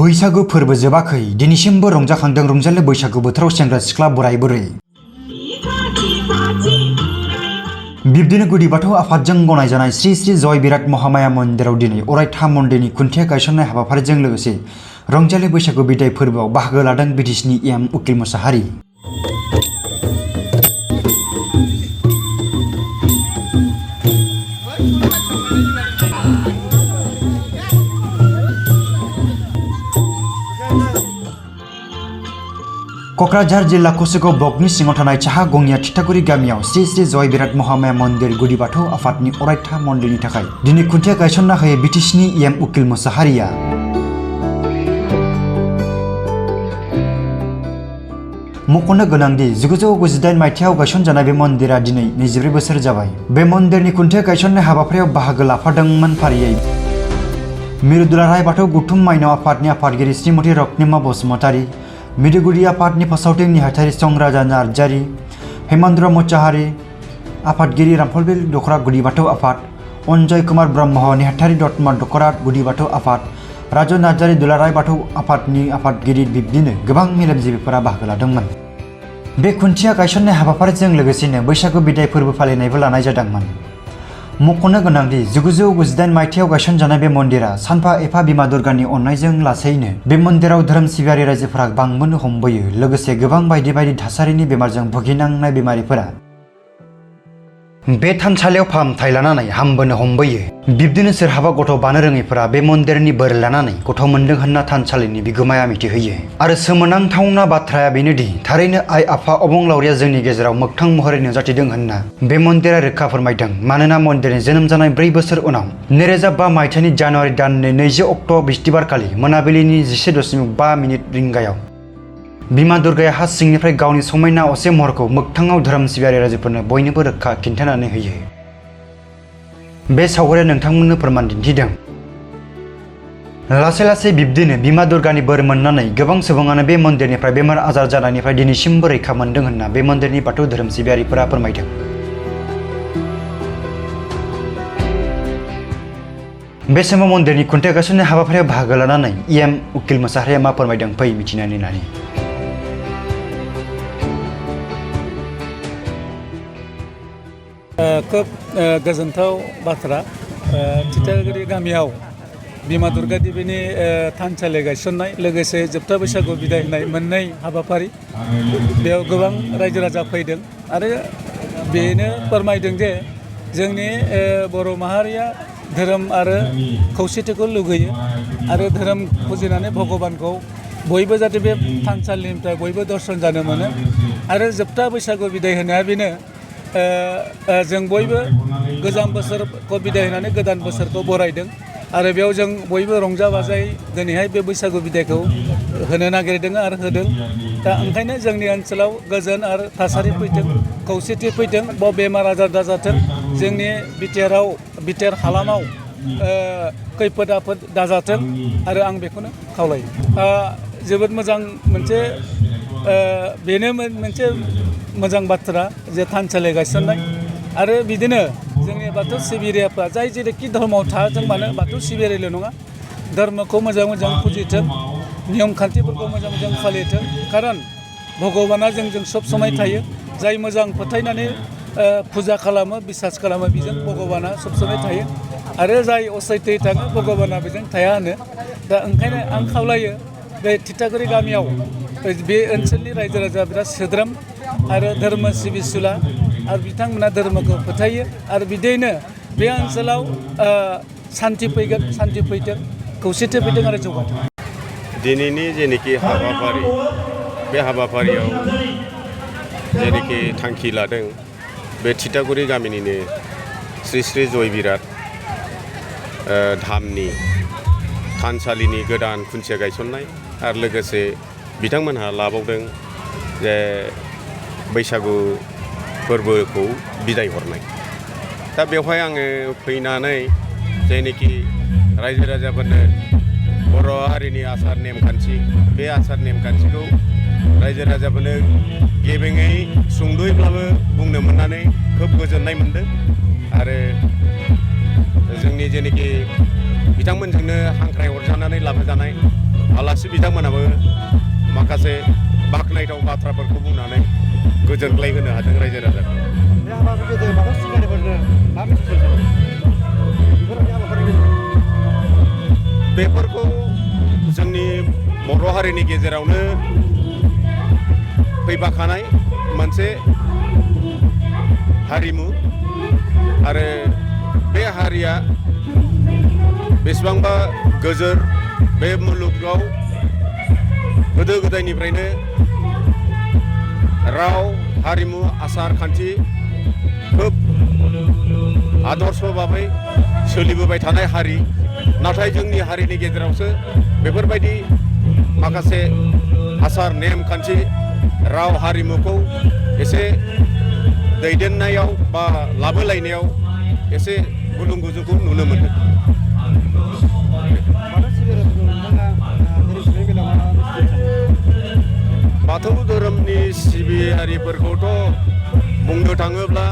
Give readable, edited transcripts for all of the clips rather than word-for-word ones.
बैसागु फोरबो जोबाखै दिनैसिमबो रंजाखांदों रंजालि बैसागु बोथोराव सेंग्रा सिख्ला बोराय बुरै। बिब्दिनो गुदि बाथौ आफादजों गनायजानाय श्री श्री जय बिराट महामाया मन्दिराव दिनै अरायथा मन्दिरनि खुन्थिया गायसननाय हाबाफारिजों लोगोसे रंजालि बैसागु बिदाय फोरबोआव बाहागो लादों बिटिसिनि एम उकिल मोसाहारि। क'क्राझार जिल्ला कसुगाव ब्लकनि सिङाव थानाय चाहा गंनिया थिथागुरि गामियाव श्री श्री जय बिराट महामाया मन्दिर गुदि बाथौ आफादनि अरायथा मन्दिरनि थाखाय दिनै खुन्थिया गायसनना होयो बिटिसिनि एम उकिल मोसाहारिया। मख'नो गोनांदि 1998 मायथाइयाव गायसनजानाय बे मन्दिरा दिनै 24 बोसोर जाबाय। बे मन्दिरनि खुन्थिया गायसननाय हाबाफारियाव बाहागो लाफादोंमोन फारियै मिरु दुलाराय बाथौ गौथुम माइनाव आफादनि आफादगिरि श्रीमती रक्निमा बसुमतारी, मिरुगुरि आफादनि फोसावथिं नेहाथारि संराजा नार्जारी, हेमन्द्र मोसाहारि, आफादगिरि रामफलबिल दखरा गुदि बाथौ आफाद, अनजय कुमार ब्रह्म नेहाथारि दतमा दखरा गुदि बाथौ आफाद, राजु नार्जारी दुलाराय बाथौ आफादनि आफादगिरि बिब्दिनो गोबां मेलेमजिबिफोरा बाहागो लादोंमोन। बे खुन्थिया गायसननाय हाबाफारिजों लोगोसेनो बैसागु बिदाय फोरबो फालिनायबो लानाय जादोंमोन। मख'नो गोनांदि 1998 मायथाइयाव गायसनजानाय बे मन्दिरा सानफा एफा बिमा दुर्गानि अननायजों लासैनो बे मन्दिराव धोरोम सिबियारि रायजोफोरा बांबोनो हमबोयो। लोगोसे गोबां बायदि बायदि थासारिनि बेमारजों भुगिनांनाय बेमारिफोरा बे थानसालियाव फाहामथाय लानानै हामबोनो हमबोयो। बिब्दिनो सोरहाबा गथ' बानो रोङैफोरा बे मन्दिरनि बोर लानानै गथ' मोनदों होनना थानसालिनि बिगोमाया मिथिहोयो। आरो सोमोनांथावना बाथ्राया बेनोदि थारैनो आइ आफा अबंलावरिया जोंनि गेजेराव मोगथां महरै नुजाथिदों होनना बे मन्दिरा रोखा फोरमायदों। मानोना मन्दिरनि जोनोम जानाय 4 बोसोर उनाव 2005 मायथाइनि जानुवारि दाननि 20 अक्ट' बिस्तिबारखालि मोनाबिलिनि 11.5 रिंगायाव बिमा दुर्गाया हा सिंनिफ्राय गावनि समायना असे महरखौ मोगथाङाव धोरोम सिबियारि रायजोफोरनो बयनोबो रोखा खिन्थानानै होयो। बे सावगारिया नोंथांमोननो फोरमान दिन्थिदों। लासै लासै बिब्दिनो बिमा दुर्गानि बोर मोननानै गोबां सुबुङानो बे मन्दिरनिफ्राय बेमार आजार जानायनिफ्राय दिनैसिमबो रैखा मोनदों होनना बे मन्दिरनि बाथौ धोरोम सिबियारिफोरा फोरमायदों। बे समाव मन्दिरनि खुन्थिया गायसननाय हाबाफारियाव बाहागो लानानै एम उकिल मोसाहारिया मा फोरमायदों फै मिथिनानै लानि। खोब गोजोनथाव बाथ्रा थिथागुरि गामियाव बिमा दुर्गा देबीनि थानसालि गायसननाय लोगोसे जोबथा बैसागु बिदाय होनाय मोननै हाबाफारि बेयाव गोबां रायजो राजा फैदों आरो बेनो फोरमायदों जे जोंनि बर' माहारिया धोरोम आरो खौसेथिखौ लुगैयो आरो धोरोम फुजिनानै भगबानखौ बयबो जाहाथे बे थानसालिनिफ्राय बयबो दर्शन जानो मोनो आरो जोबथा बैसागु बिदाय होनाया बेनो जों बयबो गोजाम बोसोरखौ बिदाय होनानै गोदान बोसोरखौ बरायदों आरो बेयाव जों बयबो रंजा बाजायै दिनैहाय बे बैसागु बिदायखौ होनो नागिरदों आरो होदों। दा ओंखायनो जोंनि ओनसोलाव गोजोन आरो थासारि फैथों, खौसेथि फैथों, बाव बेमार आजार दाजाथों, जोंनि बिटिआर हालामाव खैफोद आफोद दाजाथों आरो आं बेखौनो खावलायो। जोबोद मोजां मोनसे बेनो मोनसे मोजां बाथ्रा जे थानसालि गायसननाय आरो बिदिनो जोंनि बाथौ सिबियारिफ्रा जाय जेरैखि धर्मआव थाथों मानो बाथौ सिबियारिल' नङा धर्मखौ मोजां मोजां फुजिथों, नियम खान्थिफोरखौ मोजां मोजां फालिथों। खारन भगबाना जोंजों सब समाय थायो। जाय मोजां फोथायनानै फुजा खालामो बिसास खालामो बेजों भगबाना सब समाय थायो आरो जाय असैथोयै थाङो भगबाना बेजों थाया होनो। दा ओंखायनो आं खावलायो बे थिथागुरि गामियाव बे ओनसोलनि रायजो राजा बिराद सोद्रोम आरो धर्म सिबिसुला आरो बिथांमोना धर्मखौ फोथायो आरो बिदियैनो बे ओनसोलाव सान्थि फैगोन, सान्थि फैथों, खौसेथि फैथों आरो जौगाथों। दिनैनि जेनोखि हाबाफारि बे हाबाफारियाव जेनोखि थांखि लादों बे थिथागुरि गामिनिनो श्री श्री जय बिराट धामनि थानसालिनि गोदान खुन्थिया गायसननाय आरो लोगोसे बिथांमोनहा लाबावदों जे बैसागु फोरबोखौ बिदाय हरनाय। दा बेवहाय आङो फैनानै जायनोखि रायजो राजाफोरनो बर' हारिनि आसार नेमखान्थि बे आसार नेमखान्थिखौ रायजो राजाफोरनो गेबेङै सुंद'यैब्लाबो बुंनो मोननानै खोब गोजोननाय मोनदों आरो जोंनि जेनोखि बिथांमोनजोंनो हांख्राय हरजानानै लाबोजानाय आलासि बिथांमोनाबो माखासे बाख्नायथाव बाथ्राफोरखौ बुंनानै गोजोनग्लाय होनो हादों रायजो राजाखौ। बे हाबाफारि गेजेरजों बाथौ सिबियारिफोरनो मा मिथियो बेफोरबायदि हाबाफारि बेफोरखौ जोंनि बर' हारिनि गेजेरावनो फैफाखानाय मोनसे हारिमु आरो बे हारिया बेसेबांबा गोजोर बे मुलुगाव गोदो गोदायनिफ्रायनो राव हारिमु आसार खान्थि खोब आदर्श भाबै सोलिबोबाय थानाय हारि। नाथाय जोंनि हारिनि गेजेरावसो बेफोरबायदि माखासे आसार नेम खान्थि राव हारिमुखौ एसे दैदेननायाव बा लाबोलायनायाव एसे गुलुं गुजुंखौ नुनो मोनो। बाथौ धोरोमनि सिबियारिफोरखौथ' बुंनो थाङोब्ला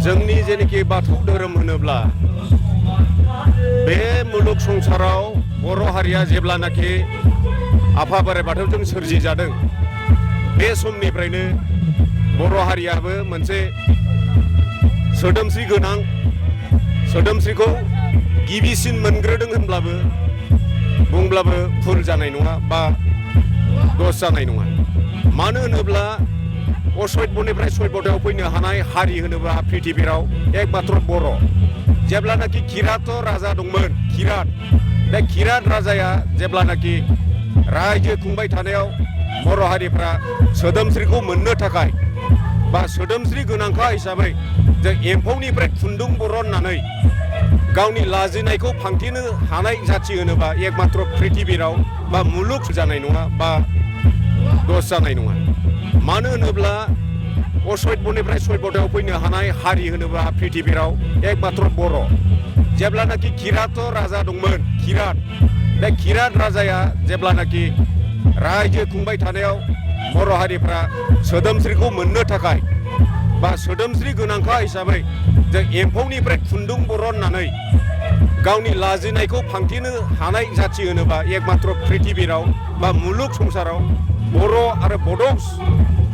जोंनि जेनाखि बाथौ धोरोम होनोब्ला बे मुलुग संसाराव बर' हारिया जेब्लानाखि आफा बोराइ बाथौजों सोरजिजादों बे समनिफ्रायनो बर' हारियाबो मोनसे सोदोमस्रि गोनां सोदोमस्रिखौ गिबिसिन मोनग्रोदों होनब्लाबो बुंब्लाबो भुल जानाय नङा बा दस जानाय नङा। मानो होनोब्ला असभ्यनिफ्राय सभ्यतायाव फैनो हानाय हारि होनोब्ला पृथिबीराव एकमात्र बर'। जेब्लानाखि किरात राजा दंमोन बे किरात राजाया जेब्लानाखि रायजो खुंबाय थानायाव बर' हारिफ्रा सोदोमस्रिखौ मोननो थाखाय बा सोदोमस्रि गोनांखा हिसाबै जों एम्फौनिफ्राय खुन्दुं बरननानै गावनि लाजिनायखौ फांथेनो हानाय जाथि होनोबा एकमात्र पृथिबीराव बा मुलुग जानाय नङा बा दस जानाय नङा। मानो होनोब्ला असभ्यनिफ्राय सभ्यतायाव फैनो हानाय हारि होनोब्ला पृथिबीराव एकमात्र बर'। जेब्लानाखि किरात राजा दंमोन बे किरात राजाया जेब्लानाखि रायजो खुंबाय थानायाव बर' हारिफ्रा सोदोमस्रिखौ मोननो थाखाय बा सोदोमस्रि गोनांखा हिसाबै जों एम्फौनिफ्राय खुन्दुं बरननानै गावनि लाजिनायखौ फांथेनो हानाय जाथि होनोबा एकमात्र पृथिबीराव बा मुलुग संसाराव बर' आरो बड'स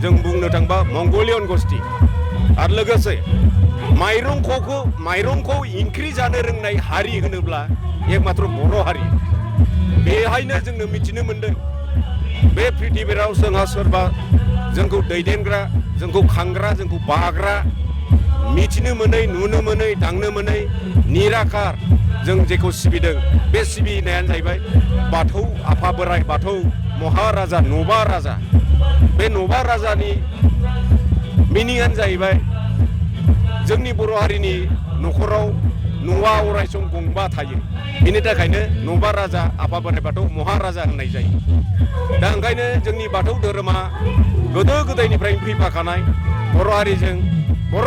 जों बुंनो थांबा मंगलियन गस्टि आरो लोगोसे माइरंखौ इंख्रि जानो रोंनाय हारि होनोब्ला एकमात्र बर' हारि। बेहायनो जोंनो मिथिनो मोनदों बे पृथिबीराव जोंहा सोरबा जोंखौ दैदेनग्रा जोंखौ खांग्रा जोंखौ बाग्रा मिथिनो मोनै नुनो मोनै दांनो मोनै निराकार जों जेखौ सिबिदों बे सिबिनायानो जाहैबाय बाथौ आफा बोराइ बाथौ महाराजा नबा राजा। बे नबा राजानि मिनिङानो जाहैबाय जोंनि बर' हारिनि न'खराव न'आ अरायसम गंबा थायो। बेनि थाखायनो नबा राजा आफा बोराइ बाथौ महाराजा होननाय जायो। दा ओंखायनो जोंनि बाथौ धोरोमा गोदो गोदायनिफ्रायनो फैफाखानाय बर'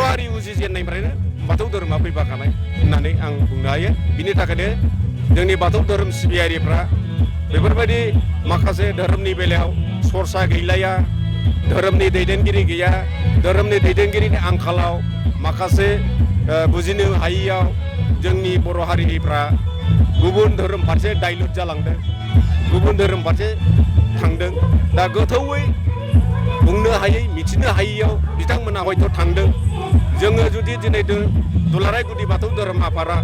हारि उजिजेननायनिफ्रायनो बाथौ धोरोमा फैफाखानाय होननानै आं बुंनो हायो। बिनि थाखायनो जोंनि बाथौ धोरोम सिबियारिफ्रा बेफोरबायदि माखासे धोरोमनि बेलायाव सरसा गैलाया, धोरोमनि दैदेनगिरि गैया, धोरोमनि दैदेनगिरिनि आंखालाव माखासे बुजिनो हायियाव जोंनि बर' हारिफ्रा गुबुन धोरोम फारसे डाइलुट जालांदों, गुबुन धोरोम फारसे थांदों। दा गोथौयै बुंनो हायै मिथिनो हायियाव बिथांमोना हयथ' थांदों। जोङो जुदि दिनै दुलाराय गुदि बाथौ धोरोम आफादा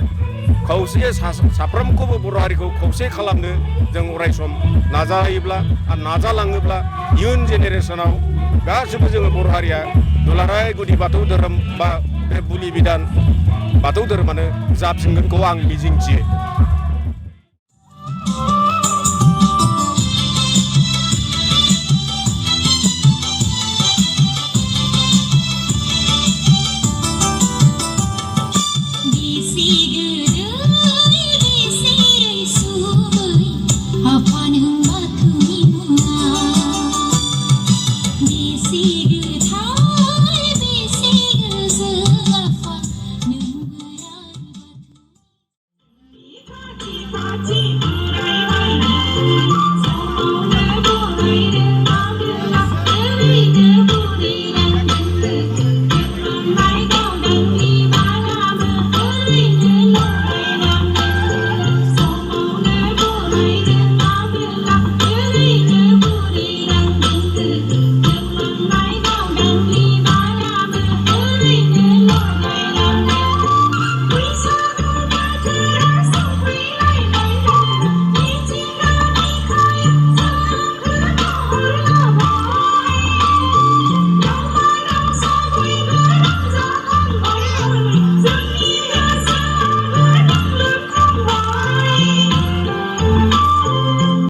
खौसे साफ्रोमखौबो बर' हारिखौ खौसे खालामनो जों अरायसम नाजायोब्ला आरो नाजालाङोब्ला इयुन जेनेरेसनाव गासिबो जोङो बर' हारिया दुलाराय गुदि बाथौ धोरोम बा बे बुलि बिदान बाथौ धोरोमानो जाफिनगोनखौ आं मिजिंथियो।